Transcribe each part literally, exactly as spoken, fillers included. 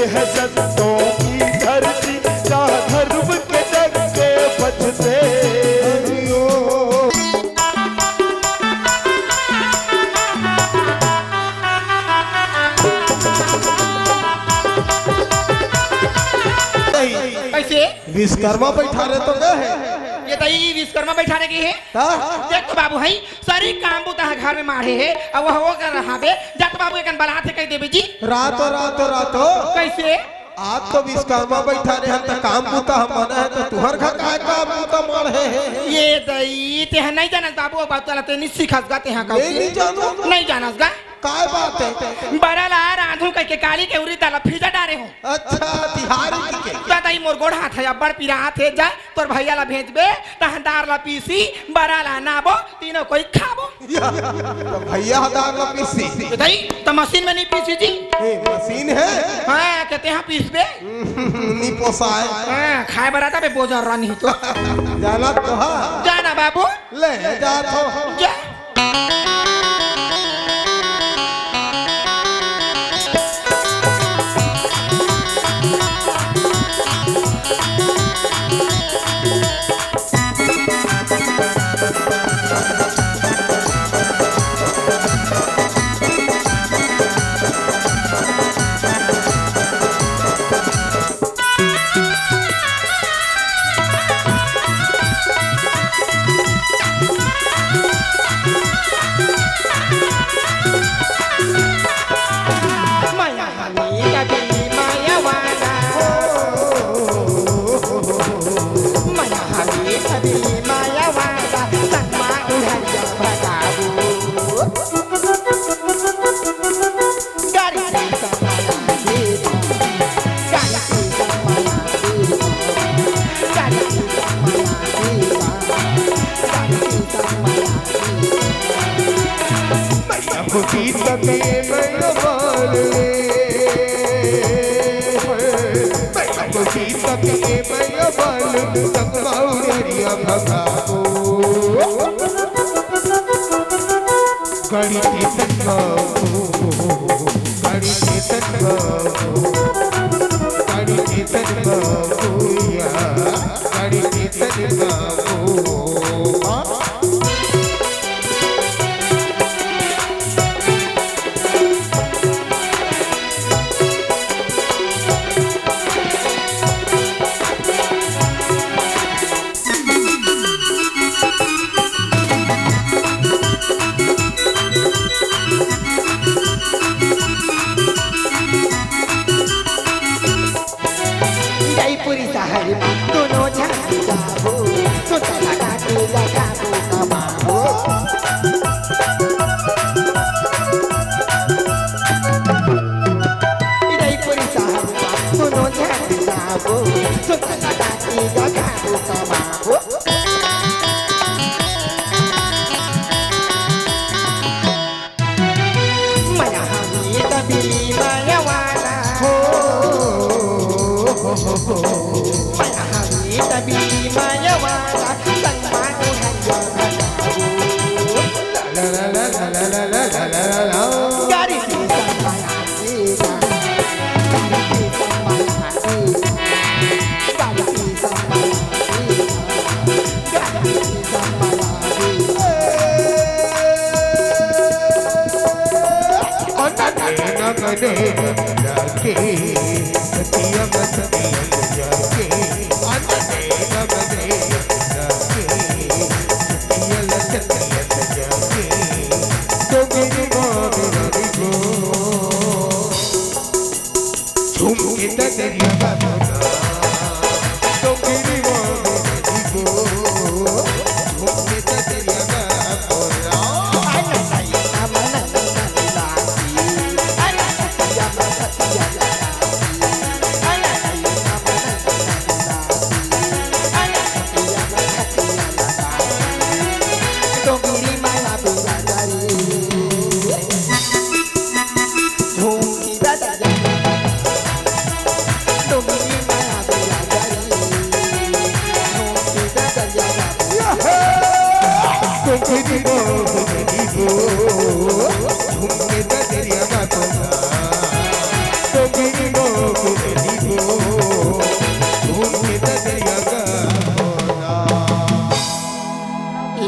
है संतों की धरती, जहाँ धर्म के डंके बजते। कइसे? विश्वकर्मा बइठारे तो गे हे। ए दई, विश्वकर्मा बइठारे गे हे? त? देख तो बाबू, हई सारी काम बूता ह घर में माढ़े हे, अउ वह वो कर रहा बे, जा तो बाबू, एकन बलात हे कहि देबे जी। रातो, रातो, रातो। कइसे? आज तो विश्वकर्मा बइठारे हे, त काम बूता ह मना हे, त तुँहर घर काय काम बूता माढ़े हे? ए दई, तेंह नइ जानस बाबू, ओ बात ला तेंह नइ सिखस गा, तेंह का नइ जानस गा। काय बात हे? बरा ला रांधहूँ कहिके काली के उरिद दार ला फिजा डारे हँव। अच्छा, तिहारी कहिके। त दई मोर गोड़ हाथ ह अब्बड़ पिरात हे, जा तोर भइया ला भेजबे, तहाँ दार ला पीसही, बरा ला नाबो, तीनों कोई खाबो। या, त भइया ह दार ला पीसही। ए दई, त मसीन में नइ पीसही जी। ए, मसीन हे? हाँ, कहिथे हाँ पीसबे। नइ पोसाय। हाँ, खाय बर आता बे बोजर रानी तो। जानत तो हस। जा ना बाबू। ले, जात हँव। जा। जयपुरी शहर में दोनों झन जाबो, सुतला काटे लगाबो कमाबो। जयपुरी शहर में दोनों झन जाबो, सुतला काटे लगाबो कमाबो। मया हवे तबीली मया वाला। हो, हो, हो, हो। मया हवे तबीली मया वाला, संगमा उहरिया भगावो। ला, ला, ला, ला। गाड़ी की संगमा आएगा। गाड़ी की संगमा आएगा। गाड़ी की संगमा आएगा। गाड़ी की संगमा आएगा।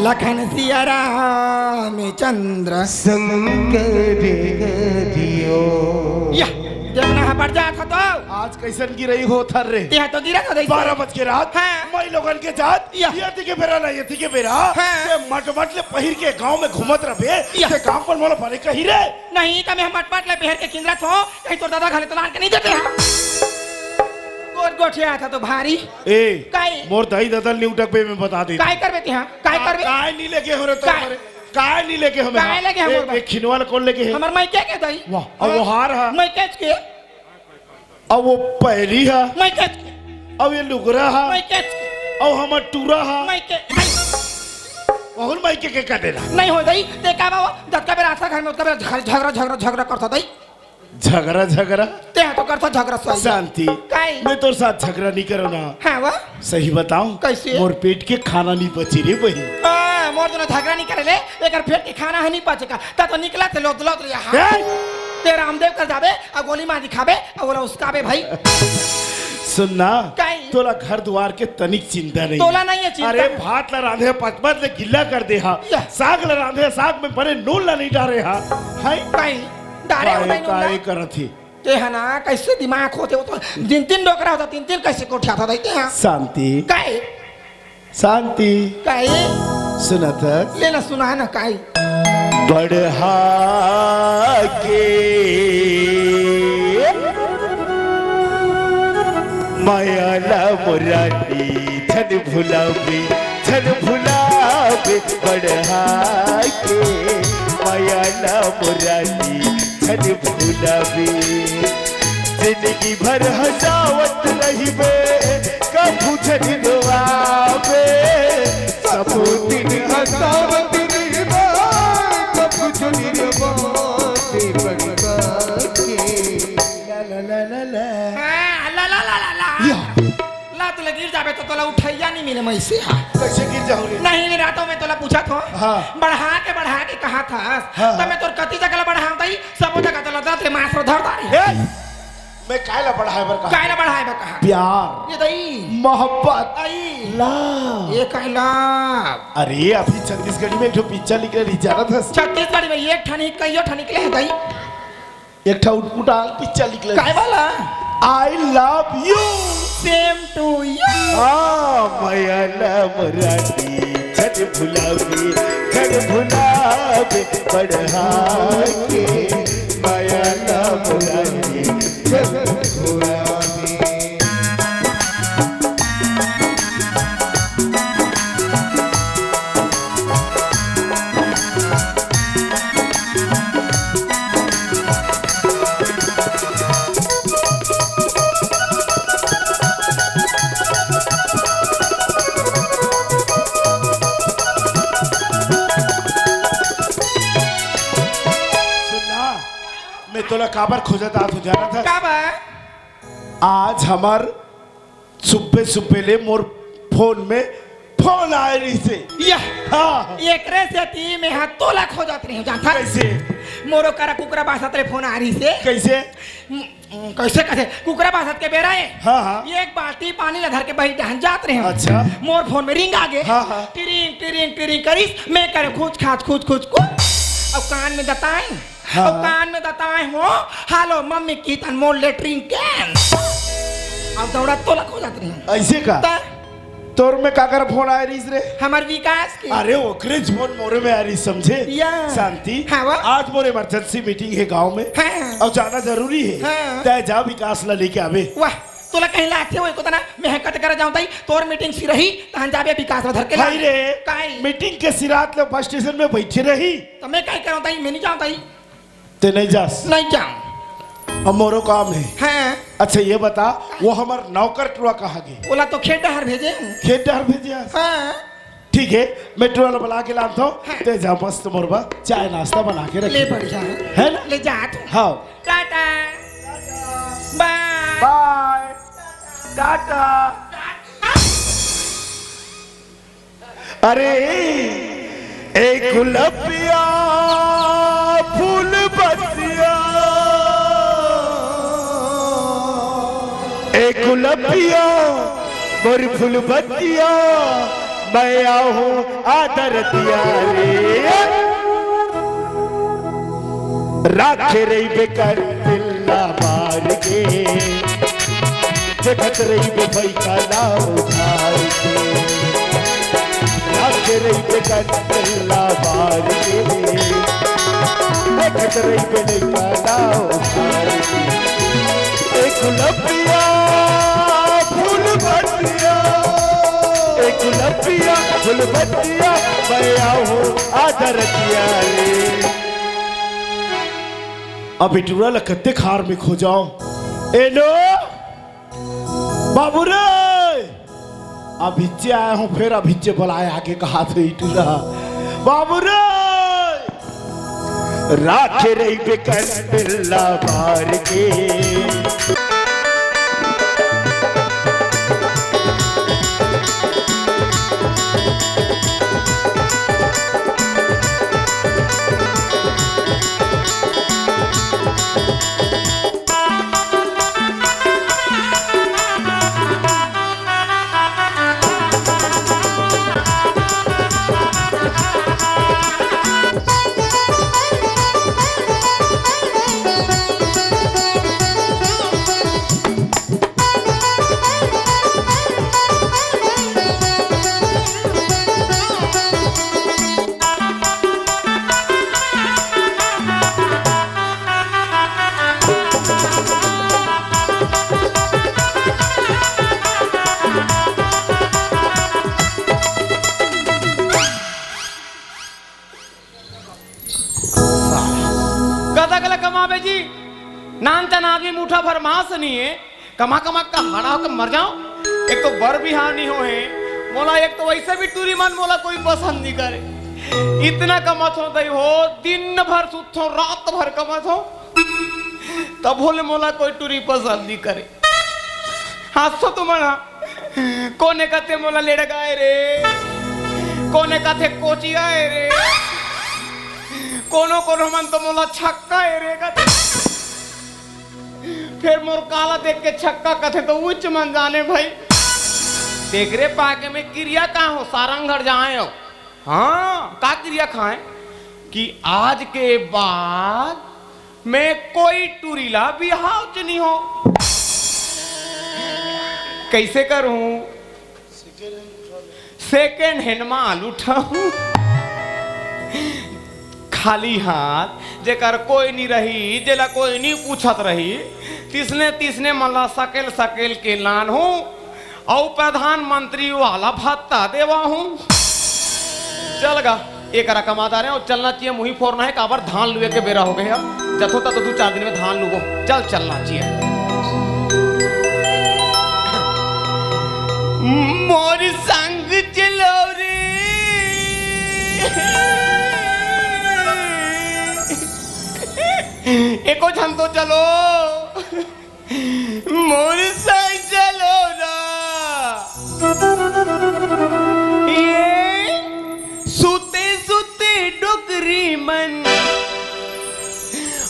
लखन सिया राम चंद्र। शंकर दियो। या, जब ना हपट जात हो तो। आज कैसन गिरई होत हर रे? तेहा तो गिरत हो दई। बारह बज के रात। हाँ। मई लोगन के जात। या। ये तिके बेरा ना, ये तिके बेरा। हाँ। ते मट मट ले पहिर के गांव में घूमत रबे। या। ते गांव पर मोला बने कही रे। नहीं, त मैं मट मट ले पहिर के किंजरत हो, कहीं तोर दादा घले तो लान के नहीं देते हैं। गोट गोठिया था तो भारी। ए, काई? मोर दाई ददा ल नी उटकबे, मैं बता देत हूँ। काय करबे तिहा? काय करबे? काय नी लेके हो रे तो काय? हमारे? काय नी लेके हो? काय लेके हो ए, मोर बा? ए, खिनवा ल कौन लेके है? हमर मायके के दाई। वाह, अब वो हार हा। मायके के? अब वो पैरी हा। मायके के? अब ये लुगरा हा। मायके के? अब हमर टूरा हा। मायके, माय- और मायके के का देना? नहीं हो दाई, ते का बाबा, जतका बेर आसा घर में, उतका बेर झग-, झगड़ा, झगड़ा, झगड़ा करता दाई। झगड़ा, झगड़ा? ते हा तो करता झगड़ा सही। शांति। काई? मैं तोर साथ झगड़ा नहीं करो ना। हाँ वा? सही बताऊं? कैसे? मोर पेट के खाना नहीं बचे रे बहिन। हाँ, मोर तो ना झगड़ा नहीं करे ले, एकर पेट के खाना है नहीं पचे का। ता तो निकला थे लोत लोत लिया हाँ। ए! ते रामदेव कर जाबे, आ गोली मार दिखाबे, आ बोला उसका बे भाई। सुन ना, काई? तोला घर द्वार के तनिक चिंता नहीं। तोला नहीं है चिंता। अरे भात ला रांधे पचपच ले गिल्ला कर दे हा। या। साग ला रांधे साग में बने नून ला नहीं डारे हा। हाय? काई? डारे हो काय, नहीं नून ला? काय करत ही? ते हा ना, कैसे दिमाग होते हो तो, तीन तीन डोकरा होता, तीन तीन कैसे कोठिया था, देखते हैं। शांति। काय? शांति। काय? सुनत हस? ले ना, सुना ना, काय? बढ़ा के माया ला मुरारी झन भुलावे, झन भुलावे, बढ़ा के माया ला मुरारी झन भुलावे। जिंदगी भर हंसावत रहिबे, कभू झन रोआबे। सबो दिन हंसावत रहिबे, कभू झन रोआबे, बढ़ा के। ला, ला, ला, ला, ला। हाँ, ला, ला, ला, ला, ला। या। ला, तोला गिर जाबे तो तोला उठैया नहीं मिले, मैं से हा। कैसे गिर जाऊं रे? नहीं, नहीं, रातों में तोला पूछा थो। हाँ। बढ़ा के, बढ़ा के कहा था। हाँ, तो हाँ। मैं तोर कति जगह ला बढ़ाऊं ताई, सबो जगह तोला दर्द रे मास रो धर दारी। ए, मैं काय ला बढ़ाए बर कहा? काय ला बढ़ाए बर कहा? प्यार। ये दई। मोहब्बत। आई। Love। ये काय ला? अरे, अभी छत्तीसगढ़ी में एक ठो पिक्चर निकले रही, जानत हस? छत्तीसगढ़ी में एक ठन ही, कईयो ठन निकले हैं दई। एक ठा उटपुटांग पिक्चर निकले। काय वाला? I love you। Same to you। हाँ, माया ला मुरारी झन भुलावे, झन भुलावे, बढ़ा के माया ला मुरारी झन भुलावे। सुन ना, मैं तोला काबर खोजत आत हूँ, जानत हस? काबर? आज हमर सुबह सुबह ले मोर फोन में फोन आए रहिसे। या। हाँ। एकरे सेती मैं हा तोला खोजत रहे हूँ, जानत हस? कैसे? मोरो करा कुकरा बासत ले फोन आ रहिसे। कैसे? हम्म, हम्म, कैसे, कैसे? कुकरा बासत के बेरा ए। हाँ, हाँ। एक बाल्टी पानी ला धर के बही डहन जात रहे हूँ। अच्छा। मोर फोन में रिंग आ गे। हाँ, हाँ। टिरिंग, टिरिंग, टिरिंग करिस, मैं करे खुच खाच, खुच, खुच, खुच। अब कान में दताए। हाँ। अब कान में दताए हो, "Hello मम्मी, कितन मोर लेटरिन कैन।" अब दौड़ा तोला खोजत रहे हूँ। ऐसे का? त तोर में काकर फोन आए रहिस रे? हमर विकास के। अरे, ओकरे फोन मोरे में आए रहिस, समझे? या। शांति, हाँ, वा। आज मोर emergency meeting है गांव में। हाँ। अउ जाना जरूरी है। हाँ। तै जा, विकास ला लेके आवे। वाह, तोला कहीं लागथे वो एको तना, मैं कट कर जाऊं ताई, तोर meeting सिरही, तहन जाबे विकास ला धर के ला। हाय रे, काई? Meeting के सिरात ले bus station में बैठे रही। त मैं काई करंव ताई, मैं नहीं जांव ताई। ते नहीं जास? नहीं जांव। अब मोरो काम है। हाँ। अच्छा, ये बता, वो हमर नौकर टुरा कहाँ गे? ओला तो खेत डहर भेजे हूँ। खेत डहर भेजे हस? हाँ। ठीक है, मैं टुरा ला बुला के लाता हूँ। हाँ। ते जा, मस्त मोर बर चाय नाश्ता बना के रख। ले बढ़िया है। है ना? ले जा तू। हाँ। टाटा। बाय। बाय। टाटा। अरे, ए गुलबिया फूल बतिया, ए गुलबिया मोर फूल बतिया, मैं आहूं आदरतिया रे, राखे रहिबे कर दिल ला बार के, देखत रहिबे भई का ला उधार के, राखे रहिबे कर दिल ला बार के, देखत रहिबे भई का ला उधार के। एक लपिया फूल बतिया, एक लपिया फूल बतिया, मैं आहूं आदरतिया रे। अब ए टूरा ला कत्ते खार में खोजंव। ए नो, बाबू रे, अभिच्चे आय हंव, फेर अभिच्चे बलाय आगे कहाथे ए टूरा। बाबू रे, राखे रहिबे कर दिल ला बार के। कतक ले कमाबे जी, नानचन आदमी मुठा भर मांस नइ हे, कमा कमा का हाड़ा होके मर जांव। एक तो बर बिहाव नइ होहे, मोला एक तो वइसे भी टूरी मन मोला कोई पसंद नइ करे। इतना कमाथंव दई हो, दिन भर सुतथंव, रात भर कमाथंव, तभो ले मोला कोई टूरी पसंद नइ करे। हांसो तुमन हा। कोने कथे मोला लेड़गा आय रे, कोने कथे कोचिया आय रे, कोनो कोनो मन तो मोला छक्का आय रे कथे। फेर मोर काला देख के छक्का कथे तो उच्च मन जाने भई। तेकरे पाके में किरिया खाहूं, सारंगढ़ जाय हंव। हां, का किरिया खांव कि आज के बाद में कोई टूरी ला बिहाव च नइ हों। कइसे करहूं? सेकंड हैंड माल उठाहूं। खाली हाथ, जेकर कोई नइ रही, जेला कोई नइ पूछत रही, तिसने तिसने मन ला सकेल सकेल के लानहूं। अउ प्रधानमंत्री वाला भत्ता देवाहूं। चल गा, एकरा कमा डारेंव, चलना चाहिए, मुही फोरना हे, काबर धान लुए के बेरा होगे हे। अब जथो तथो दू चार दिन में धान लुबो, चल चलना चाहिए। मोर संग चलो रे, एको झन तो चलो। मोर संग चलो ना। ये सुते सुते डोकरी मन,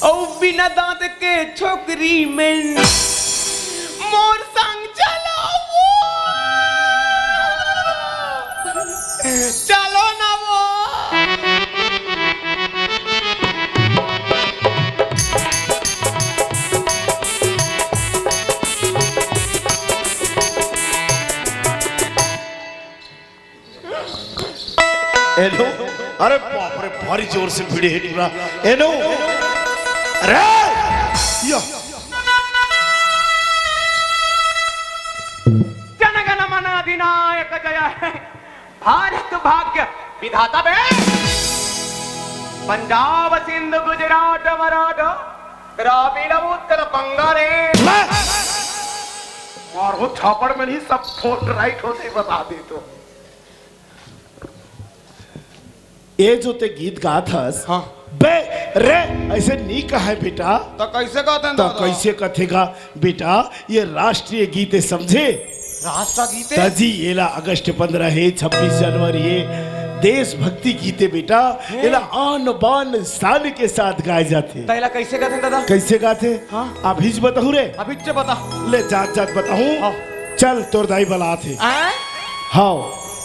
अउ बिना दांत के छोकरी मन, मोर संग चलो वो। चलो ना वो। एनो, अरे बाप रे, भारी जोर से भिड़े हे टूरा। एनो, अरे, या। जनगण मन अधिनायक जय हे, भारत भाग्य विधाता बे। पंजाब सिंध गुजरात मराठा द्राविड़ उत्कल बंगा रे। मारो थापड़ में नहीं, सब फोन राइट होते बता दे तो। ए जो ते गीत गात हस, हाँ। बे, रे, अइसे नी कहय बेटा। त कइसे कहत हन त दादा? कइसे कथे गा बेटा, ये राष्ट्रीय गीत हे, समझे? राष्ट्रीय गीत हे? त जी, एला अगस्त पंद्रह हे, छब्बीस जनवरी हे, देशभक्ति गीत हे बेटा, हे। एला आन बान शान के साथ गाए जाथे। त एला कइसे गाथे दादा? कइसे गाथे? हाँ। अभीच बताहूँ रे? अभीच बता। ले, जात जात बताहूँ। हाँ। चल, तोर दाई बलात हे। आय? हाँ।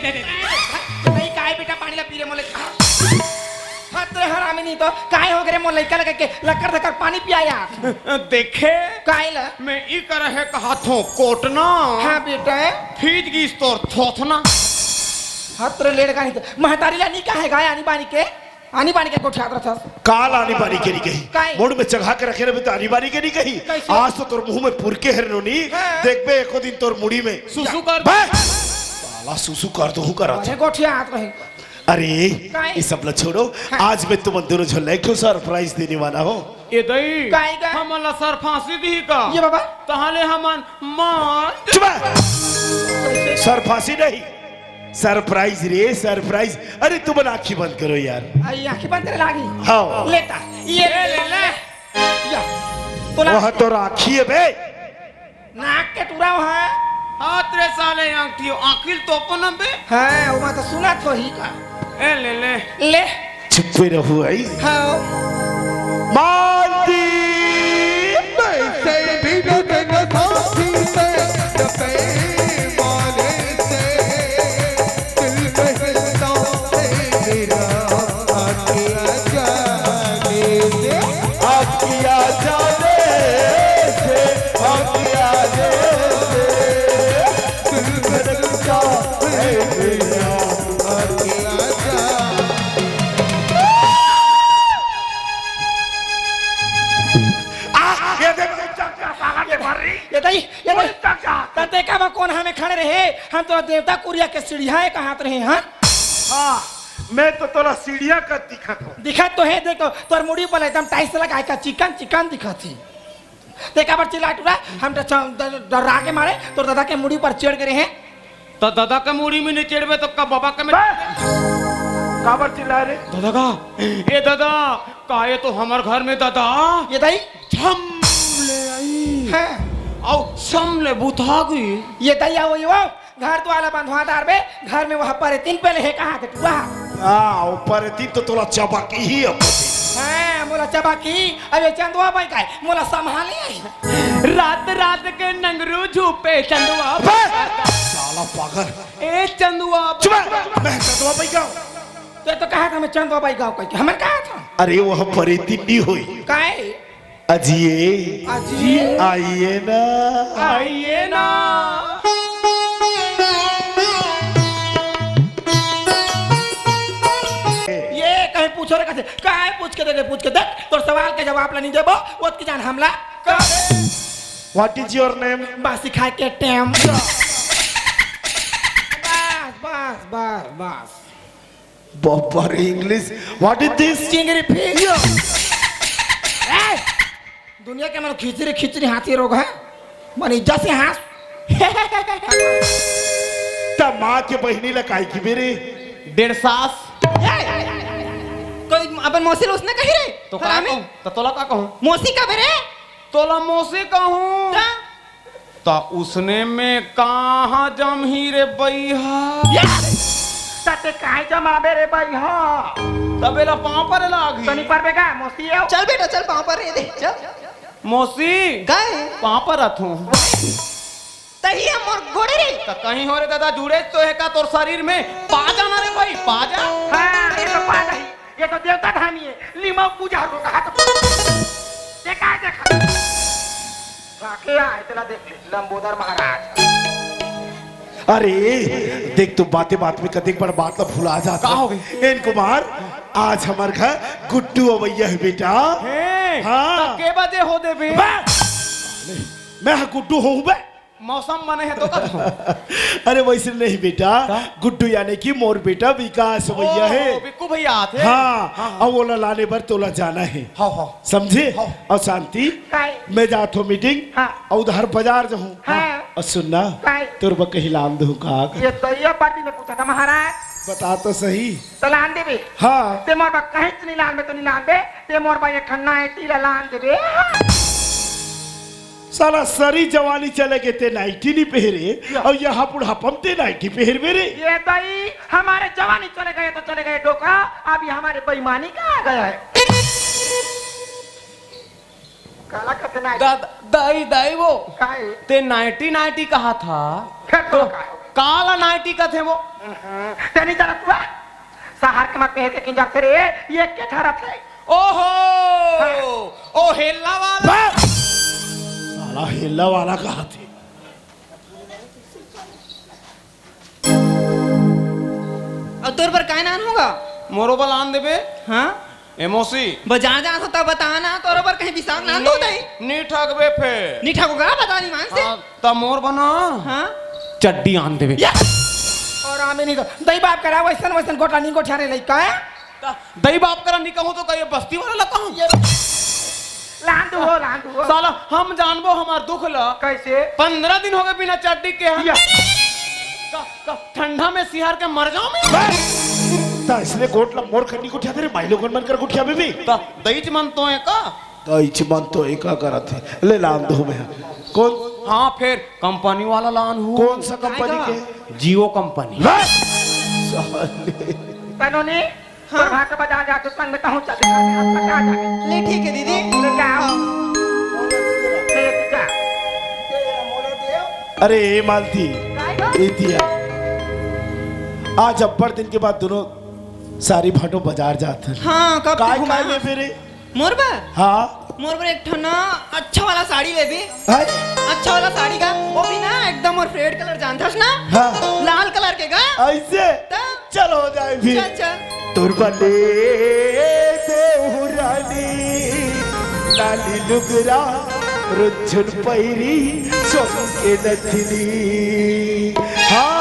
दे, दे। नहीं, काय बेटा, पानी ला पी रे मोले। हत रे हरामी, नहीं तो काय हो गे रे, मोर लइका लगा के लकर धकर पानी पिया यार। देखे? काय ला? मैं ई कर हे कहा थो कोटना। हाँ बेटा। फीज गिस तोर थोथना। हत रे लेड़का, नहीं तो महतारी ला नहीं कहे गाय आनी बानी के। आनी बानी के गोठियात रथस। काल आनी बानी के नहीं कही। काहे? मुड़ में चघा के रखे रहे तो आनी बानी के नहीं कही। कैसे? आज तो तोर मुंह में पुरके हर नोनी। हाँ। देखबे एको दिन तोर मुड़ी में। सुसु कर बे! साला सुसु कर दो हूँ करत। अरे गोठियात रहे। अरे, काहे? ये सब ला छोड़ो। हाँ। आज मैं तुम दोनों झन ला एक ठो सरप्राइज देने वाला हूँ। ए दई, काहे का? हमन ला सर फांसी दी का? ये बाबा। तहाले हमन मार चुप है। सर फांसी नहीं। सरप्राइज रे, सरप्राइज। अरे, तुम आंखी बंद करो यार। आई आंखी बंद करे लागी। हाँ। लेता, ये ले, ले, ले। या, तोला वह तो राखी है बे। नाक के टूरा वहाँ। हाथ रे साले आंखी, आंखी ल तो अपन बे। हाँ, वो तो सुना तो ही का। ए, ले, ले। ले। चुप्पे रहू आई। हाँ। मालती। वैसे भी न बिन साथी से, न बेईमाने से, दिल कहता है मेरा, आखिया जाने से, आखिया जाने से, आखिया जाने से, दिल कहता है मेरा, आखिया जाने से। आ, ये देख, चक्का साला के भर रही। ये दई, ये दई। उल्टा का? त देखा बा कोन हमें खड़े रहे, हम तोला देवता कुरिया के सीढ़िया कहात रहे, हाँ? हाँ, मैं तो तोला सीढ़िया का दिखत हूँ। दिखत तो है, देख तो, तोर मुड़ी पर एकदम टाइल्स लगाए का चिकन चिकन दिखत ही। ते काबर चिल्ला टूरा, हम तो च-, ड-, डरा के मारे, तोर दादा के मुड़ी पर चढ़ गए हैं। त ददा के मुड़ी में नहीं चढ़बे त का बाबा के में बे! काबर चिल्ला रे? ददा का? ए ददा, का ये तो हमर घर में ददा? ये दई? झम ले आई। हाँ। अउ सम ले बुता गई। ये दई, वो, वो, घर दुवार ला बंधवा डारबे, घर में वो परेतिन पहले हे कहा थे टुआ। हाँ, वो परेतिन तो तोला चबा के ही अब। हाँ, मोला चबा के ही, अब ये चंदवा बाई का हे, मोला संभाले आई। रात रात के नंगरू झूपे चंदवा बाई। साला पागल। ए चंदवा बाई। चुप है, मैं चंदवा बाई का हूँ। ते तो कहा था मैं चंदवा बाई गाँव का, हमें कहा था। अरे वो परेतिन नहीं होई। काय? अजी ए, अजी ए। आइए ना। आइए ना। ये कहीं पूछो रे, कैसे? काहे पूछ के दे, पूछ के दे। तोर सवाल के जवाब ला नहीं देबो, वो की जान हमला। What is your name? बासी खाए के टेम। बस, बस, बस, बस। बब्बर English, what is this? चिंगरी फिश। ए, दुनिया के मन खिचड़ी, खिचड़ी हाथी रोग है। मन इज्जत से हाँस। त माँ के बहिनी ला काय की बेरे? डेढ़ सास। ए, कोई अपन मौसी ला उसने कही रे? तो का हरामी। कहूँ? तो तोला का कहूँ? मौसी का बेरे? तोला मौसी कहूँ। का? त उसने में कहाँ जमही रे बइहा? या! त ते काहे जमाबे रे बइहा? तबे ला पाँव पर लागही। तनी पर बेगा, मौसी आओ। चल बेटा, चल पाँव पर रे दे, चल। मौसी, गए। पाँव पर अथों। तही हम मोर गोड़े रे। त कहीं हो रे दादा, जुड़े तो हे का तोर शरीर में? पाजा ना रे भाई, पाजा। हाँ, ये तो पाजा ही। ये तो देवता धामी है, लिमा पूजा हो रहा तो। देखा, देखा। हाँ, के आए, तेला देख ले, लंबोदर महाराज। अरे, देख तो बाते बात में कतेक बड़ बात ला भुला जाता। का हो गई? एन कुमार, आज हमर घर गुड्डू अवैया है बेटा। हे, हाँ। त के बजे हो देबे? बस! मैं हा गुड्डू होहूँ बे। मौसम बने हे तो कब हो? अरे वैसे नहीं बेटा, का? गुड्डू यानी कि मोर बेटा विकास भैया हे। ओ, बिक्कू भैया आथे। हाँ, हाँ, हाँ। अब ओला लाने बर तोला जाना हे। हाँ, हाँ। समझे? हाँ। अउ शांति, काय? मैं जात हों meeting, हाँ। अउ उधर बाजार जाहूँ। हाँ। अउ सुन ना, काय? तोर बर कहीं लान दूँ का? ये तो ये बात ही मैं पूछा था महाराज। बता तो सही। तो लान देबे। हाँ। ते मोर बर कहीं नहीं लान, मैं तो नहीं लान दे। ते मोर बर एक ठन नाइटी ला लान देबे। साला सरी जवानी चले गे ते नाइटी नहीं पहरे, या। अउ यहाँ बुढ़ापा में ते नाइटी पहरबे रे। ये दाई, हमारे जवानी चले गए तो चले गए डोका, अभी हमारे बेईमानी का आ गया है। काला कथे नाइटी? दा-, दाई, दाई वो। काहे? ते नाइटी, नाइटी कहा था? फिर तो तो का हो? काला नाइटी कथे वो? हम्म, तेनी जरा तू आ। शहर के मत पहर के किंजर थे रे, ये के ठहरत है? ओहो! हाँ। ओ हेल्ला वाला। बस! साला हेल्ला वाला कहा थे। अउ तोर बर काय लान हों गा? मोरो बर लान देबे। हाँ? ए मौसी। बाजार जात हों त बता ना, तोरो बर कहीं बिसाख लान दो तई। नी ठगबे फेर। नी ठगोगा, बता नहीं मान से। हाँ, त मोर बना। हाँ? चड्डी आन देबे। या! अउ आमे नहीं तो, दई बाप करा, वैसन, वैसन गोटा नहीं गोठिया रे लइका है। त दई बाप करा नहीं कहूँ तो कहिए बस्ती वाला ला कहूँ। ये लान दो हो, लान दो हो। साला, हम जानबो हमार दुख ला। कैसे? पंद्रह दिन हो गए बिना चड्डी के हैं। या। का, का, ठंडा में सिहार के मर जाओ मैं। बस! त इसने गोठ ला मोर खन्नी गोठिया दे रे, भाई लोगन मन कर गोठिया में भी। त दईच मन तो है का? दईच मन तो एका करत है। ले लान दो मैं। कौन? हाँ, फिर कंपनी वाला लान हूँ। कौन सा कंपनी के? जियो कंपनी। बस! साले। कानूनी? हाँ। प्रभात बाजार जाके संग में कहूँ चल, पटा जाके। ले, ठीक है दीदी। ले जाओ। ले जा। अरे ए मालती, काय बा? ए दिया। आज अब्बड़ दिन के बाद दोनों सारी भाटो बाजार जात हन। हाँ, कब काय तक घुमा? काय लेबे रे? मोर बर? हाँ। मोर बर एक ठो ना अच्छा वाला साड़ी लेबे। हैं? अच्छा वाला साड़ी का, वो भी ना एकदम मोर favorite colour जानथस ना? हाँ। लाल colour के का? ऐसे? त? चलो हो जाए फिर। चल, चल। तोर बने देहु रानी, लाली लुगरा, रुझुन पैरी, चमके नथनी। हाँ।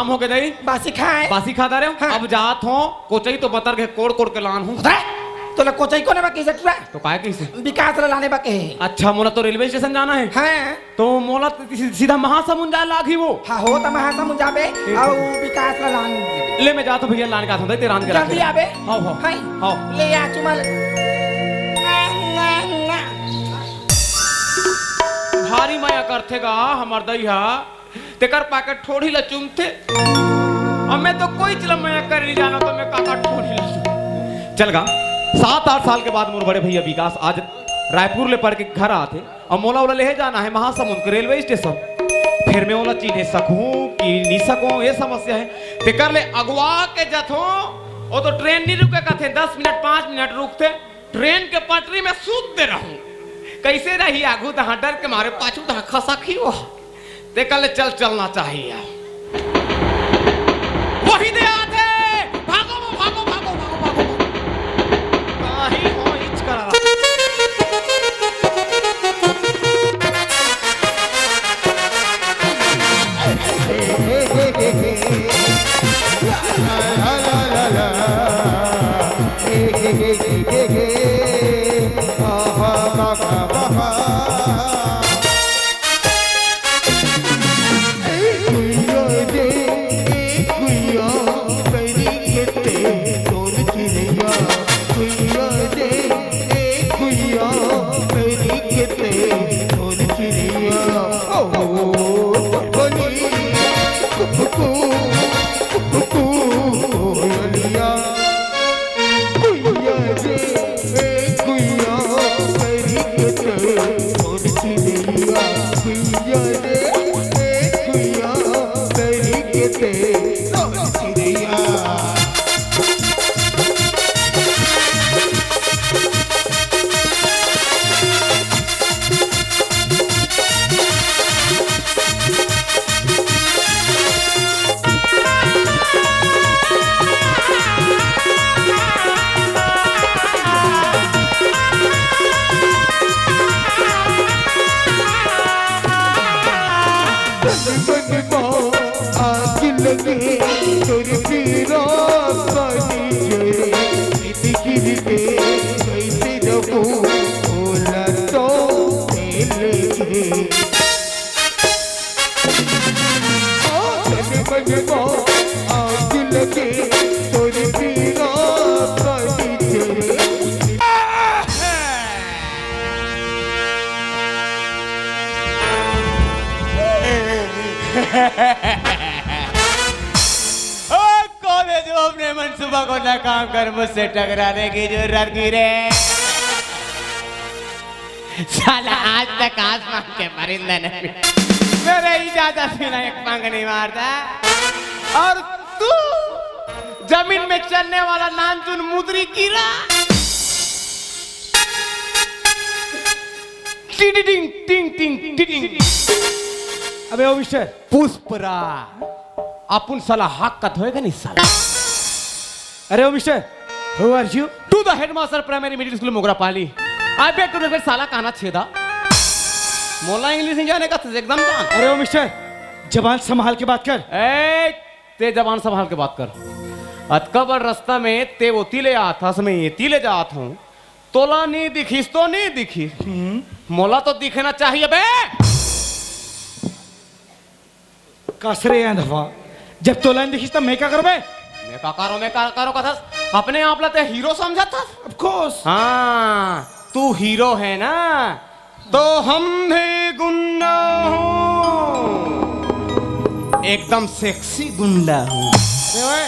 हो गे दाई? बासी खाए। बासी खा डारे हो? हाँ। अब जात हो, कोचई तो बतर गे, कोड़ कोड़ के लान हूँ। उधर? तोला कोचई कोने बा कहिसे टुरा? तो काय कहिसे? विकास ला लाने बा कहे। अच्छा, मोला तो रेलवे स्टेशन जाना है। हाँ। तो मोला तो सी-, सीधा महासमुंद जाए लागही वो। हाँ हो, त महासमुंद जाबे, ठीक है। अउ विकास ला लान। ले, मैं जात हूँ भैया, लान के आत हूँ, ते रांध के जल्दी रख। आबे। हाँ, हाँ। हाय। हाँ। ले आ चुमा ले। भारी मया करथे गा हमर दई हा। तेकर पाके ठोड़ी ला चूमथे। अब मैं तो कोई चीज ला मया करे नहीं जाना, तो मैं काका ठोड़ी ला चूम। चल गा, सात आठ साल के बाद मोर बड़े भैया विकास आज रायपुर ले पढ़ के घर आथे, अउ मोला ओला लेहे जाना है महासमुंद के रेलवे स्टेशन। फिर मैं ओला चिन्हे सकहूँ कि नहीं सकहूँ, ये समस्या है। तेकर ले अगवा के जथों, वो तो ट्रेन नहीं रुके कथे, दस मिनट, पाँच मिनट रुकथे। ट्रेन के पटरी में सूत दे रहूं। कैसे रही आगू तहां डर के मारे, पाछू तहां खसक ही वो। ते कल चल, चलना चाहिए। वही दे आते। भागो, भागो, भागो, भागो, भागो। काहे हो इच करा रहा? ओ, कौन है जो अपने मनसूबा को नाकाम कर मुझसे टकराने की जरूरत की रे? साला आज तक आसमान के परिंदे नहीं, मेरे इजाजत बिना एक पंख नहीं मारता। और तू जमीन में चलने वाला नानचुन मुदरी कीरा। टिंग, टिंग, टिंग, टिंग, टिंग। अबे ओ मिस्टर। पुष्पराज, अपुन साला हक कथोय का नहीं साला? अरे ओ mister, who are you? To the headmaster primary middle school मोगरापाली। I beg to request साला काना छेदा। मोला English नहीं जाने का, तुझे एकदम जान। अरे ओ मिस्टर, जबान संभाल के बात कर। ए, ते जबान संभाल के बात कर। अतका बड़ रास्ता में ते ओती ले आथस, मैं एती ले जात हूँ। तोला नहीं दिखिस तो नहीं दिखिस। हम्म। मोला तो दिखना चाहिए बे। कस रे अंधवा, जब तोला नहीं दिखिस तब मैं का करबे? मैं का करो, मैं का करो कथस? अपने आप ला ते हीरो समझत हस? Of course। हाँ, तू हीरो है ना, तो हम भी गुंडा हूँ, एकदम सेक्सी गुंडा हूँ। अबे ओए,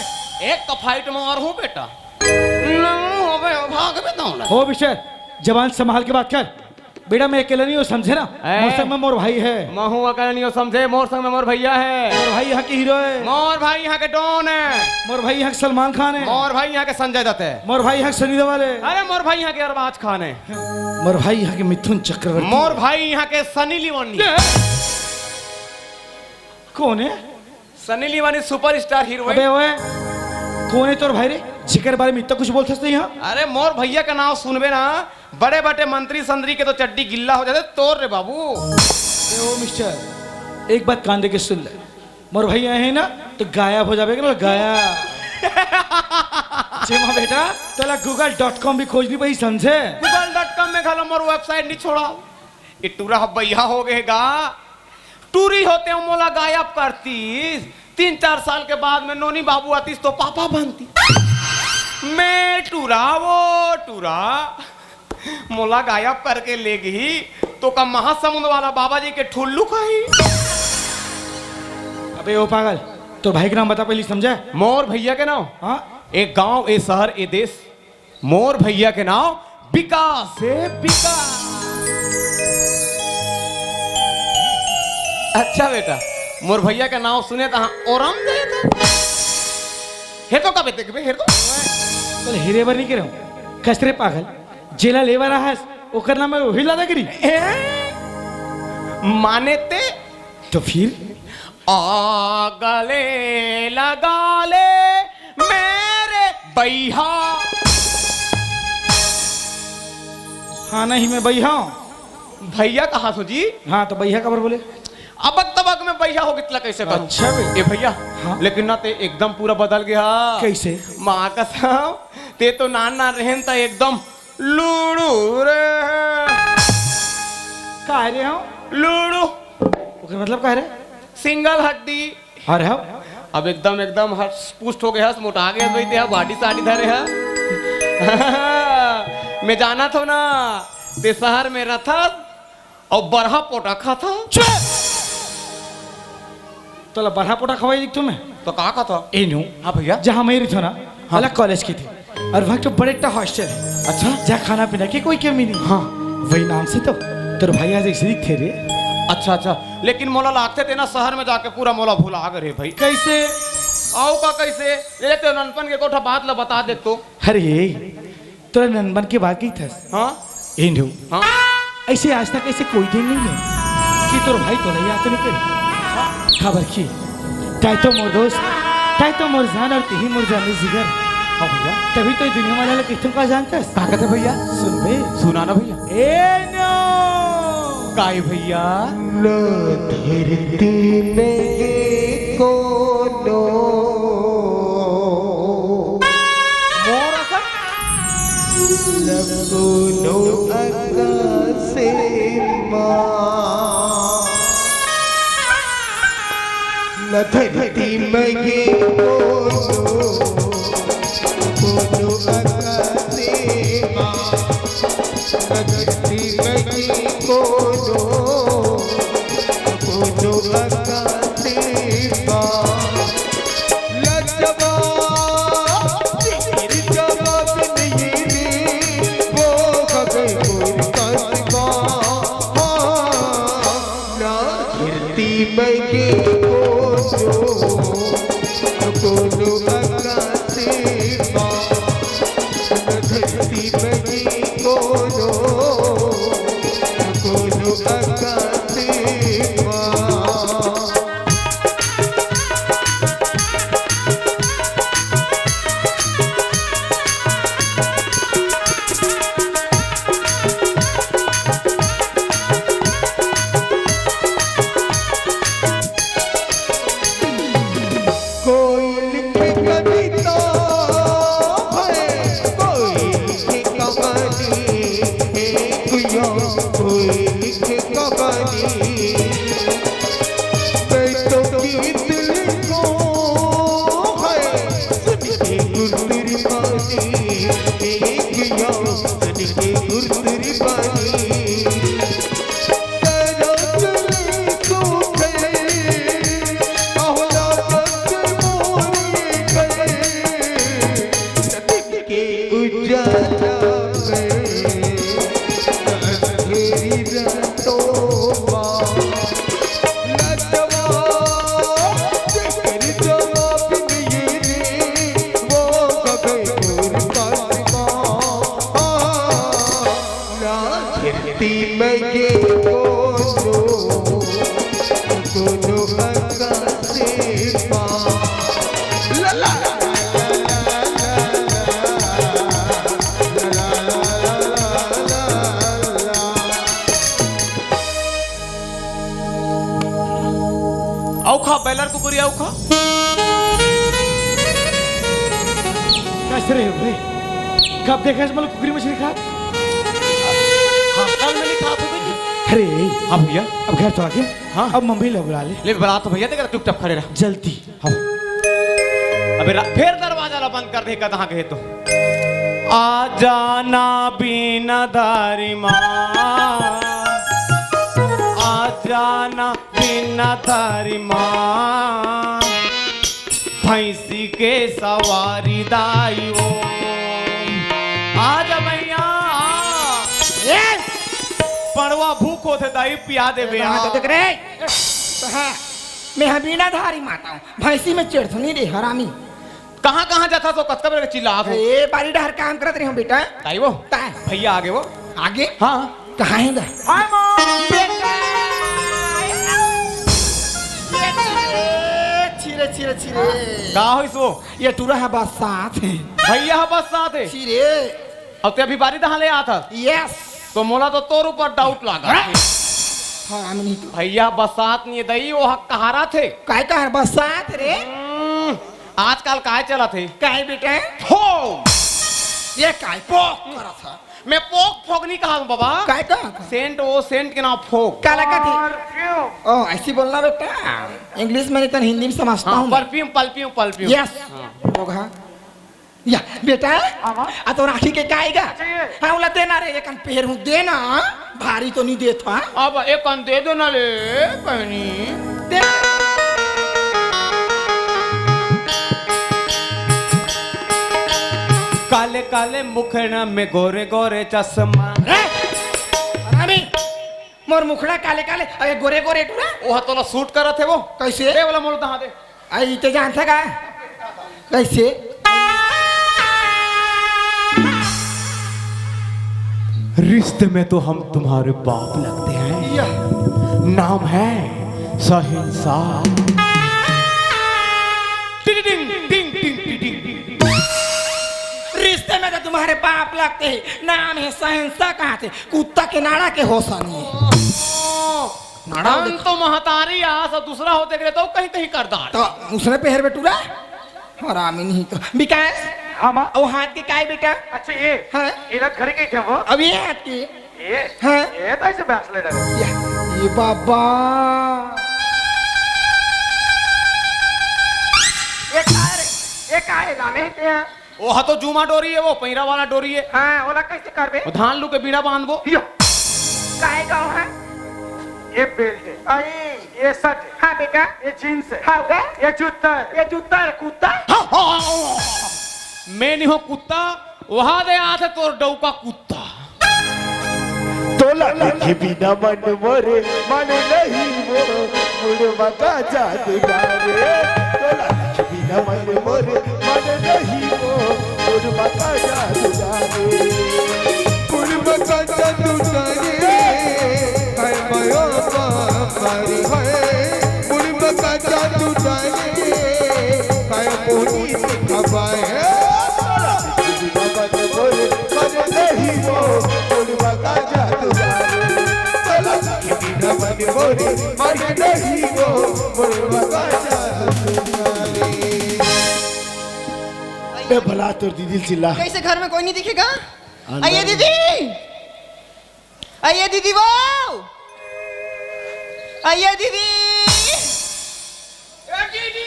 एक का फाइट मार हूँ बेटा। नमो अबे भाग बे दौड़ा। ओ मिस्टर, जबान संभाल के बात कर। बेटा, मैं अकेला नहीं हूँ, समझे ना? ए? मोर संग में मोर भाई है। महू अकेला नहीं हूँ, समझे? मोर संग में मोर भैया है। मोर भाई यहाँ के हीरो है। मोर भाई यहाँ के डॉन है। मोर भाई यहाँ के सलमान खान है। मोर भाई यहाँ के संजय दत्त है। मोर भाई यहाँ के सनी देओल है। अरे, मोर भाई यहाँ के अरबाज खान है। मोर भाई यहाँ के मिथुन चक्रवर्ती। मोर भाई यहाँ के सनी लियोनी। कौन है? Sunny Leone superstar heroine। अबे ओए, कौन है तोर भाई रे, जेकर बारे में इतना कुछ बोलथस तैं यहाँ? अरे, मोर भैया का नाम सुनबे ना, बड़े बड़े मंत्री संतरी के तो चड्डी गिल्ला हो जाथे तोर रे बाबू। ए, ओ मिस्टर, एक बात कान दे के सुन ले। मोर भैया हे ना, तो गायब हो जाबे के ना, गायब। जेमा बेटा, तोला गूगल डॉट कॉम भी खोज नहीं पाही, समझे? गूगल डॉट कॉम में घलो मोर वेबसाइट नहीं छोड़ा। ये टूरा ह बइहा हो गए गा। टूरी होते हो मोला गायब करतीस। तीन चार साल के बाद में नोनी बाबू आतीस तो पापा बनती। मैं टूरा, वो टूरा। मोला गायब करके ले गई तो का महासमुंद वाला बाबा जी के ठुल्लू खाही? अबे ओ पागल, तोर भाई के नाम बता पहली, समझा? मोर भैया के नाम? हाँ। एक गांव, ए शहर, ए देश, मोर भैया के नाम विकास हे, विकास। अच्छा बेटा, मोर भैया के नाम सुने तहाँ ओरम दे दे। हे तो का बेटे के बे, हे तो। चल, हीरे बर नहीं कह रहा हूँ, कचरे पागल। जेला लेबर आहस, ओकर नाम में वही लादा गिरी। ए? माने ते? तो फिर? आ गले लगा ले मेरे भैया। हाँ, नहीं, मैं भैया हूँ। भैया कहा सो जी? हाँ, तो भैया काबर बोले? अबक तबक में भैया हो गितला कैसे करूँ? अच्छा बे। ए भैया, हाँ। लेकिन ना ते एकदम पूरा बदल गया। कैसे? माँ कसम, ते तो नान नान रहन त एकदम लूड़ू रे। का है रे हम? लूड़ू। ओकर मतलब का है रे? सिंगल हड्डी। अरे हम? अब एकदम, एकदम हस पुष्ट हो गए हस, मोटा गए हस भाई, ते हा बॉडी साडी धरे हा। मैं जाना थो ना, ते शहर में रथस, अउ बरहा पोटा खाता। चुप! तोला बरहा पोटा खवाई दिखथो मैं? तो का खाता? ए नो। हाँ भैया। जहाँ मैं रहिथो ना, हाँ। अलग कॉलेज की थी। और वहाँ तो बड़े टा हॉस्टल है। अच्छा। जहाँ खाना पीना की कोई कमी नहीं। हाँ। वही नाम से तो तोर भाई आज ऐसे दिखथे रे। अच्छा, अच्छा। लेकिन मोला लागथे ते ना शहर में जाके पूरा मोला भुला गे रे भाई। कैसे? आओ का कैसे? ले ते ननपन के कोठा बात ला बता दे तो। अरे, तोरा ननपन के बात कही थस? हाँ। एंडू। हाँ। ऐसे आज तक ऐसे कोई दिन नहीं है कि तोर भाई तोला याद तो नहीं करे। काबर की? तैं तो मोर दोस्त, तैं तो मोर जान और तिही मोर जान जिगर। हाँ भैया। तभी तो ये दुनिया वाला लोग कितने का जानता है। का कहते भैया? सुन बे। सुना ना भैया। एंडू। काय भैया? ना धरती में ये कोनो मोर असन? लगनो आकाशे मा। न धरती में ये कोनो, कोनो आकाशे मा। न धरती में ये कोनो, कोनो आकाशे मा। लजवा, तेरी जवाब नहीं रे, वो खबर कोई कसमा। ना धरती में ये कोनो, कोनो आकाशे मा। ना धरती में ये कोनो, कोनो आकाशे मा। कोई लिखे कविता है, कोई लिखे कहानी है, कोई लिखे कहानी। मैं तो गीत लिखो है, सुन के गुरगुर पानी, एक यार सुन के गुरगुर पानी। तेरा दिल सूखे, अहला बस मोरी गए। के उजाला में अंधेरी रातों मा। लजवा, जेकर जवाब नहीं रे, वो कबे दूर पासमा। ना धरती में ये कोनो, कोनो आकाशे मा। ला, ला, ला। अउ खा बॉयलर कुकुरी अउ खा। कस रे भाई, कब देखा इस मतलब कुकरी मछली खा? हॉस्टल में नहीं खा तू भी? अरे, हाँ भैया। अब घर तो आ गया। हाँ। अब मम्मी ला बुला ले। ले बुला तो भैया, देख चुपचाप खड़े रह। जल्दी। हाँ। अबे रा-, फिर दरवाजा ला बंद कर दे, कहाँ गए तो। आ जाना बीना धारी माँ, आ जाना बिना तारी माँ, भैंसी के सवारी दाई ओ। आजा भैया, आ। ए! पड़वा भूख होथे दाई, पिया दे बे, हाँ, तो हाँ। देख रे। हाँ, मैं हबीना धारी माता हूँ, भैंसी में चढ़थनी रे हरामी। कहाँ, कहाँ जाथा तो कतका बेर चिल्लात हो? ए, बारी डहर काम करत रहे हो बेटा। ताई वो? ताई। भैया आगे वो? आगे? हाँ। कहाँ है गा? हाय माँ। बेटा। छिरे, छिरे, छिरे। का होइस वो? ये टूरा है बस साथ है। भैया है बस साथ है। छिरे। अब ते अभी बारी दहा ले आत हस। यस। तो मोला तो तोर ऊपर डाउट लागा। हाँ, हम नहीं तो। भैया बस साथ नहीं है दई, वो हक कहारा थे। काय कहारा बस साथ रे? हम्म। आजकल काय चलत हे? काय बेटा? फोग। ये काय पोक करत ह? मैं पोक फोग नहीं कहा हूँ बाबा। काय कहा था? सेंट, वो सेंट के नाम फोग। का लगा थे? परफ्यूम। ओ, ऐसी बोलना बेटा। इंग्लिश में नहीं तो हिंदी में समझता हाँ, हूँ मैं। Perfume, perfume, perfume. यस। हाँ। होगा। या, बेटा, हाँ, हाँ। आ तोर आँखी के का आएगा? चाहिए। हाँ, उला देना रे, एकन पेर हूँ, देना, भारी तो नहीं देत, हाँ? अब एकन दे देना ले, बहनी। दे। काले काले मुखड़ा में गोरे गोरे चश्मा। रे, हरामी, मोर मुखड़ा काले काले, अरे गोरे गोरे टूरा। वो तोला सूट करत हे वो। कैसे? दे वाला मोल दहा दे। आई ते जानता का? कैसे? रिश्ते में तो हम तुम्हारे बाप लगते हैं। यह। नाम है शहंशाह। टिंग, टिंग, टिंग, टिंग, टिंग, टिंग। रिश्ते में तो तुम्हारे बाप लगते हैं, नाम है शहंशाह। कहाँ थे? कुत्ता के नाड़ा के होसा नहीं है। नाड़ा हम देख। तो महतारी आस, दूसरा होते करे तो कहीं कहीं कर डाल। तो उसने पहर बेटूरा? हरामी नहीं तो। विकास, हाँ, माँ। वो हाथ के काय बेटा? अच्छा, ये? हाँ। ये लग घड़ी के थे वो? अब ये हाथ के? ये? हाँ। ये तो ऐसे बैस ले डरे। ये, ये बाबा। ये काय रे? ये काय लाने थे? ओहा तो जूमा डोरी हे, वो पैरा वाला डोरी हे। हाँ, ओला कैसे करबे? वो धान लू के बीड़ा बांधबो। यो। काय गाँव है? ये बेल्ट है। अरे। ये शर्ट है। हाँ बेटा। ये जींस है। हाँ बे। ये जूता है। ये जूता है, कुत्ता। हाँ, हाँ, हाँ, हाँ। मैं नहीं हूँ कुत्ता, वहाँ दे आथे तोर डौका कुत्ता। तोला देखे बिना मन मोरे मन नहीं वो मुड़वा का जादू डारे। तोला देखे बिना मन मोरे मन नहीं वो मुड़वा का जादू डारे। मुड़वा का जादू डारे, हाय माया बापारी हाय। मुड़वा का जादू डारे, हाय मोनी से खपाए। ए भला तोर दीदी ल चिल्ला। कैसे घर में कोई नहीं दिखेगा? अंदर आइए में। दीदी, आइए दीदी वो, आइए दीदी। ए दीदी।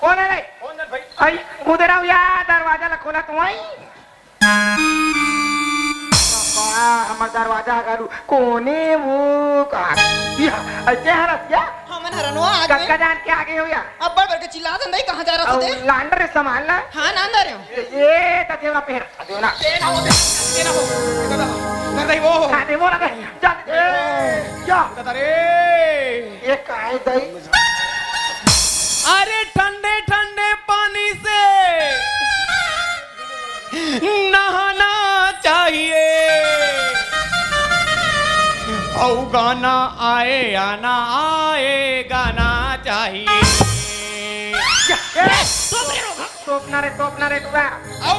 कौन है रे? कौन है भाई? आई, उधर आओ यार, दरवाजा ला खोला तू, आई। बाबा, हमर दरवाजा घलू कोने वो का? या, ऐसे हरस या? हमन हरनवा आ गए। कतका जान के आ गए हो या? अब्बड़ बड़के चिल्ला दे नहीं, कहाँ जा रहा था अउ ते? लांडर रे सामान ला। हाँ, ना अंदर हो। ये, ये तो देवना पहन। देना हो, देना हो, देना हो। कर दे वो। हाँ, दे वो ना दे। जा, दे। ए, क्या? बता रे। ये काय दई? अरे ठंडे ठंडे पानी से नहाना चाहिए। औ गाना आए या ना आए, गाना चाहिए। क्या? ए, तोप रे रोगा। तोपना रे, तोपना रे, टूरा। औ,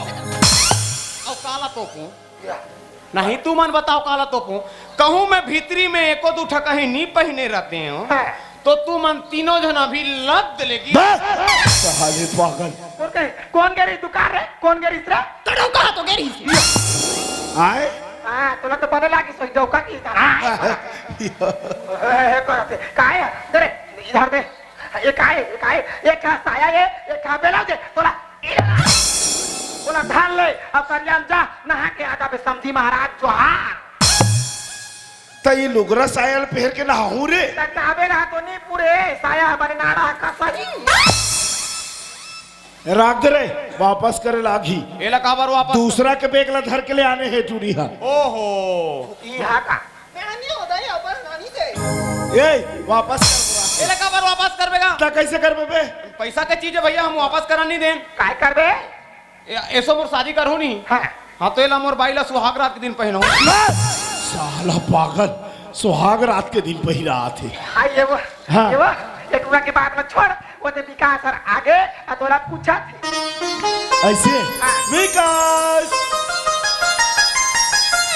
औ काला तोपू। या। नहीं, तुमन बताव काला तोपहूं। कहूं मैं भीतरी में एको दू ठा कहीं नी पहिने रहतेंव, हाँ। तो तुमन तीनों झन अभी लद लेगी। बस! साले पागल। कोन गे रिहिस? कोन गे रिहिस? तोला तो बने लागिस, सोच डौका की तरह। ए, का हे? दे रे, इधर दे। ये का हे? ये का हे? एक ठा साया हे, एक ठा ब्लाउज हे। तोला, तोला धर ले, अब करिया म जा, नहा के आ जाबे समधी महाराज, जोहार। त ये लुगरा साया ल पहिर के नहाहूं रे। त काबे नहा तो नी पूरे, साया हमारे नाड़ा का सही। राख दे रे, वापस करे लागही। एला काबर वापस? दूसरा के बैग ला धर के ले आने हे टूरी हा। ओहो। ई हा का? मैं नहीं होता ये अपन नानी से। ए, वापस कर बुरा। एला काबर वापस करबे गा? त कैसे करबे बे? पैसा के चीज हे भैया, हम वापस करा नहीं देन। काय करबे? ए-, एसो मोर शादी करहूं नहीं। हाँ। हाँ, तो एला मोर बाई ला सुहाग रात के दिन पहिनहूं। साला पागल, सुहाग रात के दिन पहिरात हे। हाँ, ये वो, हाँ। ये वो, ये टूरा के बात में छोड़, वो दे विकास हर आगे, आ तोला पूछा थे। ऐसे? हाँ। विकास!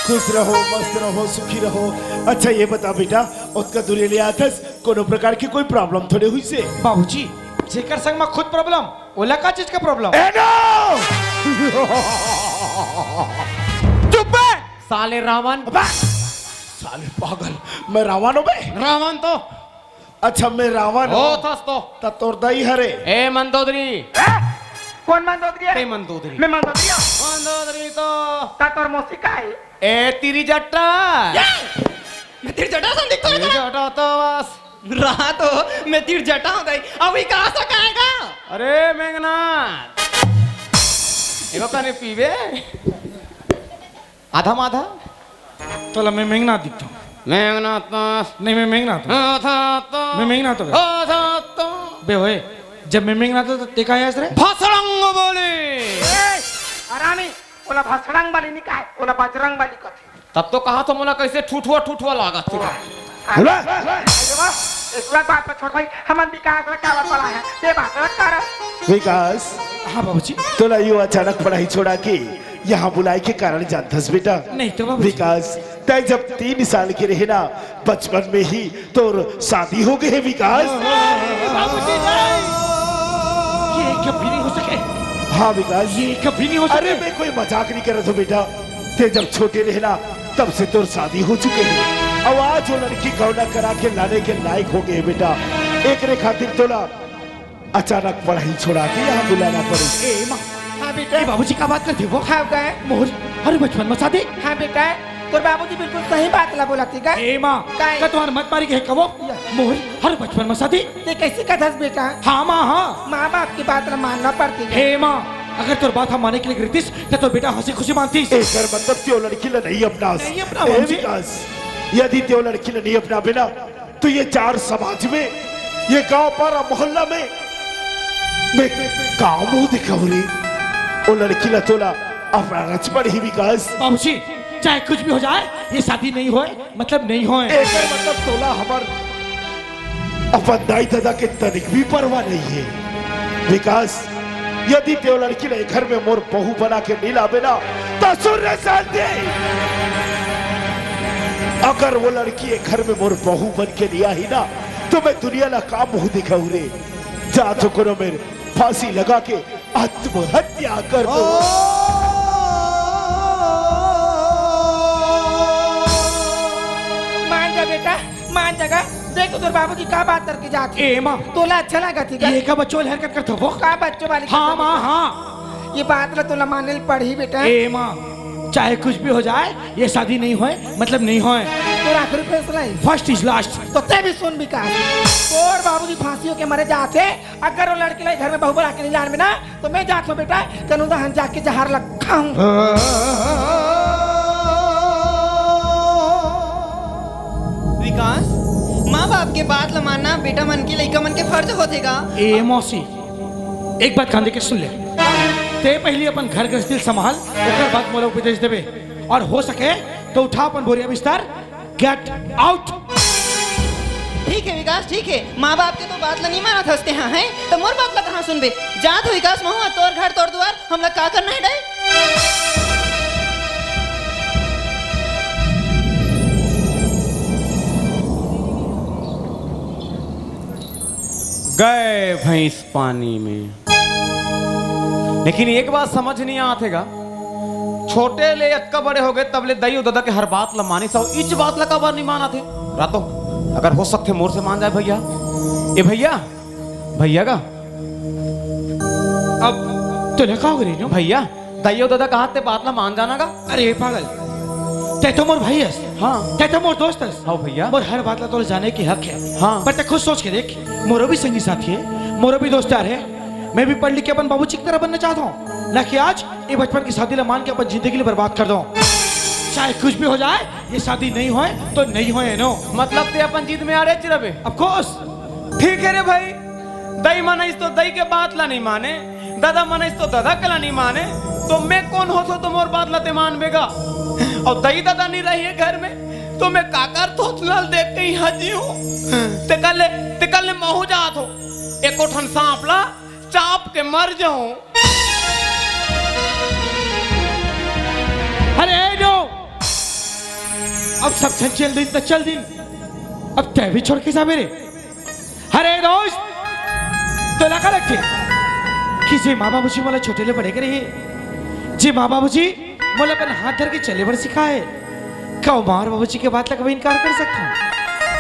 खुश रहो, मस्त रहो, सुखी रहो। अच्छा, ये बता बेटा, ओतका दूरी ले आथस, कोनो प्रकार के कोई problem थोड़े हुई से? बाबूजी, जेकर संग में खुद problem, ओला का चीज का problem? ए, no! चुप बे! साले रावण। अबे! साले पागल, मैं रावण हूँ बे? रावण तो। अच्छा, मैं रावण हो हूँ। थस तो। त तोर दाई हरे। ए मंदोदरी। ए? कोन मंदोदरी हे? ते मंदोदरी। मैं मंदोदरी हूँ। मंदोदरी तो। त तोर मौसी का हे? ए तिरजटा। ये! मैं तिरजटा सन दिखता हूँ तिरजटा तो बस। रहा तो मैं तिरजटा हूँ दाई। अभी कहाँ से आएगा? अरे मेघनाथ। एगो कने पीबे? आधा माधा? तोला मैं मेघनाथ दिखता हूँ। मेघनाथ तो। नहीं, मैं मेघनाथ हूँ। आधा तो। मैं मेघनाथ हूँ। आधा तो। बे होए, जब मैं मेघनाथ हूँ, तो ते का आयस रे? भसड़ंग बली। ए, हरामी, ओला भसड़ंग बली नहीं कहे, ओला बजरंग बली कथे। तब तो कहा तो मोला कैसे ठुठुआ ठुठुआ लागत हे। बोला। अरे वाह, एक बात पर छोड़ भाई, हमन विकास ला काबर पढ़ा है, ते बात ला कर। विकास। हाँ बाबूजी। तोला यो अचानक पढ़ाई छोड़ा के यहाँ बुलाए के कारण जानथस बेटा? नहीं तो बाबूजी। विकास, तय जब तीन साल के रहे ना, बचपन में ही तोर शादी हो गए हे विकास। बाबूजी नहीं। ये कभी नहीं हो सके। हाँ विकास। ये कभी नहीं हो सके। अरे मैं कोई मजाक नहीं कर रहा था बेटा, ते जब छोटे रहे ना तब से तोर शादी हो चुके हे। अब आज वो लड़की गौना करा के लाने के लायक हो गए बेटा, एकरे खातिर तोला अचानक पढ़ाई छोड़ा के यहाँ बुलाना पड़े। ए माँ। हाँ बेटा। ए बाबूजी का बात करथे वो? हाँ गए। मोर हर बचपन में शादी। हाँ बेटा, तोर बाबूजी बिल्कुल सही बात ला बोलथे गा। ए माँ, का? का तुम्हार मत मारी के कहो? या। मोर हर बचपन में शादी। ते कैसे कथस बेटा? हाँ माँ, हाँ। माँ बाप की बात ला मानना पड़थे गा। हे माँ, अगर तोर बात हम माने के लिए गिरतिस, तो तोर बेटा हंसी खुशी मानतिस। एकर मतलब त्यो लड़की ला नहीं अपनास। नहीं अपना ए बाबूजी। विकास, यदि त्यो लड़की ला नहीं अपना बेटा, तो ये चार समाज में, ये गांव पारा मोहल्ला में मैं का मुंह दिखाऊं रे? ओ लड़की ला तोला अपनाना च पड़ही विकास। बाबूजी, चाहे कुछ भी हो जाए, ये शादी नहीं होए, मतलब नहीं होए। एकर मतलब तोला हमर अपन दाई ददा के तनिक भी परवाह नहीं है। विकास, यदि ते वो लड़की ला ए घर में मोर बहू बना के नहीं लाबे ना, तो सुन रे शांति, अगर वो लड़की ए घर में मोर बहू बन के नहीं आही ना, तो मैं दुनिया ला का मुंह दिखाऊं रे? जा तो कोनो मेर फांसी लगा के आत्महत्या कर दो। मान जा बेटा, मान जा गा। देख तो तोर बाबूजी का बात करके जात हे। ए माँ। तोला अच्छा लागथे गा? ये का बच्चों वाली हरकत करत हो वो? का बच्चों वाली हाँ करत हो? माँ, हाँ। ये बात ला तोला माने ल पड़ही बेटा। ए माँ, चाहे कुछ भी हो जाए, ये शादी नहीं होए, मतलब नहीं होए। तोर आखिरी फैसला हे। First is last। तो ते भी सुन विकास, तोर बाबूजी फांसी होके मरे जात हे, अगर वो लड़की ला घर में बहू बना के नहीं लान में ना, तो मैं जात हूँ बेटा, कनू दहन जाके जहर ला खाऊं। विकास, माँ बाप के बात ला मानना बेटा मन के, लइका मन के फर्ज होथे गा। ए मौसी, एक बात कान दे के सुन ले। ते पहली अपन घर गृहस्थी संभाल, ओकर बाद मोला उपदेश देबे। और हो सके तो उठा अपन बोरिया बिस्तर, get out। ठीक हे विकास, ठीक हे। माँ बाप के तो बात ला नहीं मानत हस ते हा, हैं? तो मोर बात ला कहाँ सुनबे? जात हूँ विकास, महूँ हा तोर घर तोर दुआर, हमला का करना हे डे? गए भैंस पानी में। लेकिन एक बात समझ नहीं आत हे गा, छोटे ले अतका बड़े हो गए, तब ले दई अउ ददा के हर बात ला मानिस, अउ इच बात ला काबर नहीं मानत हे? रातो, अगर हो सकथे मोर से मान जाए भैया। ए भैया, भैया का अब तोला का हो गे रे? भैया, दई अउ ददा कहत ते बात ला मान जाना गा। अरे पागल, तैं तो मोर भाई हस। हाँ। तैं तो मोर दोस्त हस। हाँ भैया। मोर हर बात ला तोला जाने के हक हे। हाँ। पर तैं खुद सोच के देख, मोरो भी संगी साथी हे, मोरो भी दोस्त यार हे। मैं भी पढ़ लिख के अपन बाबूजी की तरह बनना चाहता हूँ, ना कि आज ये बचपन की शादी ला मान के अपन जिंदगी ला बर्बाद कर दूँ। चाहे कुछ भी हो जाए, ये शादी नहीं होए तो नहीं होए नो। मतलब तैं अपन जिद में अड़ेच रबे? Of course। ठीक हे रे भाई, दई मनइस तो दई के बात ला नहीं माने, ददा मनइस तो ददा के ला नहीं माने, तो मैं कोन होथों तो मोर बात ला तैं मानबे गा? अउ दई ददा नहीं रही हे घर में, तो मैं काकर थोथना ल देख के इहाँ जीहूँ? तैं कल ले, तैं कल ले महूँ जात हों, एको ठन सांप ला चाप के मर जाहूँ। अरे ए नो, अब सब झन चल दिन त चल दिन, अब तैं भी छोड़ के जाबे रे? अरे दोस्त, तोला का लगथे कि जे माँ बाबूजी मोला छोटे ले बड़े करे हे, जे माँ बाबूजी मोला अपन हाथ धर के चले बर सिखाए, का माँ अउ बाबूजी के बात ला कभी इनकार कर सकथों?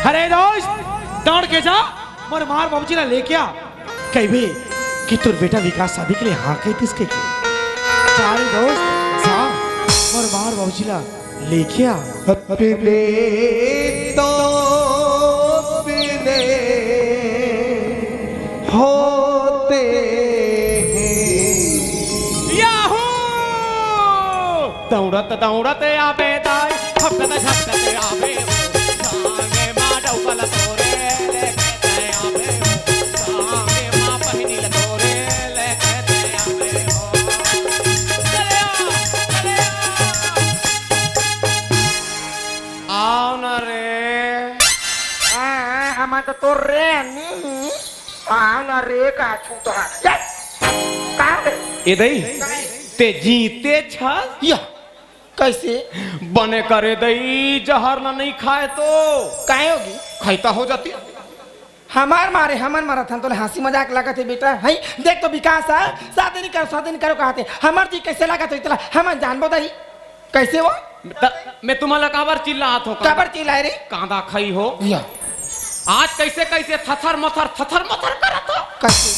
अरे दोस्त, दौड़ के जा, मोर माँ अउ बाबूजी ला लेके आ, कहिबे कि तोर बेटा विकास शादी के लिए हाँ कहि दिस कहिके। जा रे दोस्त, जा, मोर माँ अउ बाबूजी ला लेके आ। अपने तो अपने होते हैं। याहू! दौड़त दौड़त आबे दाई, झपकत झपकत आबे हो। संगे माँ डौकल तोरे लेके आबे हो। संगे माँ पहिनिल तोरे लेके आबे हो। चले आ, चले आ। आओ ना रे। आ, हमन तो तोर रे नी। आओ ना रे, का छूत हा। या, का रे? ए दई, तैं जीते छस? या, कैसे? बने करे दई, जहर ला नहीं खाए तो। काहे होगी? खैता हो जाती। हमर मारे, हमन मरत हन, तोला हंसी मजाक लागत हे बेटा? हैं? देख तो विकास हे, शादी नहीं करो, शादी नहीं करो कहत हे। हमर जी कैसे लागत हे तेला, हमन जानबो दई। कैसे वो? त मैं तुम्हां ला काबर चिल्लात हों? काबर चिल्लाए रे? कांदा खई हो। या। आज कैसे कैसे थथर मथर, थथर मथर करत हो? कैसे?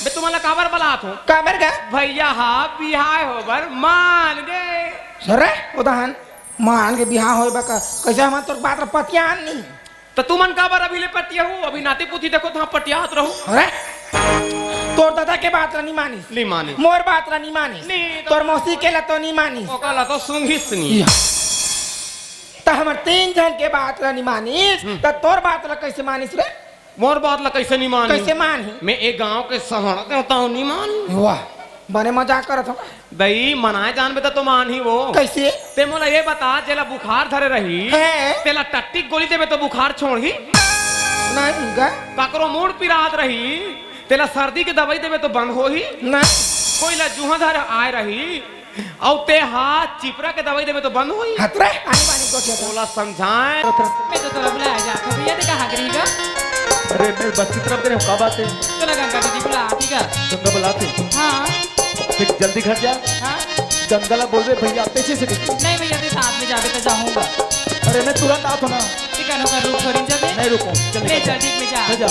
मैं तुम्हां ला काबर बलात हों? काबर गा? भैया हा बिहाय होबर मान गे। अरे, ओ दहन, मान गे बिहाय होय बा का? कैसे हमन तोर बात ला पतियान नहीं? त तुमन काबर अभी ले पटियाहू? अभी नाती पुती देखो त हाँ पटियात रहू। अरे, तोर ददा के बात ला नी मानिस। नी मानिस। मोर बात ला नी मानिस। नी, तो तोर मौसी के ला तो नी मानिस। ओकर ला तो सुंघिस नी। या। त हमर तीन झन के बात ला नी मानिस, हम्म। त तोर बात ला कैसे मानिस रे? मोर बात ला कैसे नी मानी? कैसे मानही? मैं ए गांव के सहारा देवता हूँ, नी मानी। वाह, बने मजाक करत हो। दई, मनाए जानबे त तो मानही वो। कैसे? तैं मोला ये बता, जेला बुखार धरे रही, हैं? तेला टट्टी के गोली देबे तो बुखार छोड़ही? नहीं गा। काकरो मूड़ पिरात रही, तेला सर्दी के दवाई देबे तो बंद होही? नहीं। कोई ला जुहा धरे आए रही, अउ तैं हा चिपरा के दवाई देबे तो बंद होही? हतरे, आनी बानी गोठिया तो। ओला समझाए। मैं तो तोला बुलाए जात हों भैया, तैं कहाँ गे रहे हस गा? अरे, मैं बस्ती तरफ गे रहे हूँ, का बात हे? तोला गंगा दीदी बुलात हे गा। गंगा बुलात हे? हाँ। फिर जल्दी घर जा। हाँ। गंगा ला बोलबे भैया, पीछे से दिखी। नहीं भैया, तैं साथ में जाबे त जाहूँ गा। अरे, मैं तुरंत आत हों ना। तैं कनो का रुक थोड़ी जाबे। नहीं रुकूँ, जल्दी मैं कर। जल्दी में जा। जा, जा।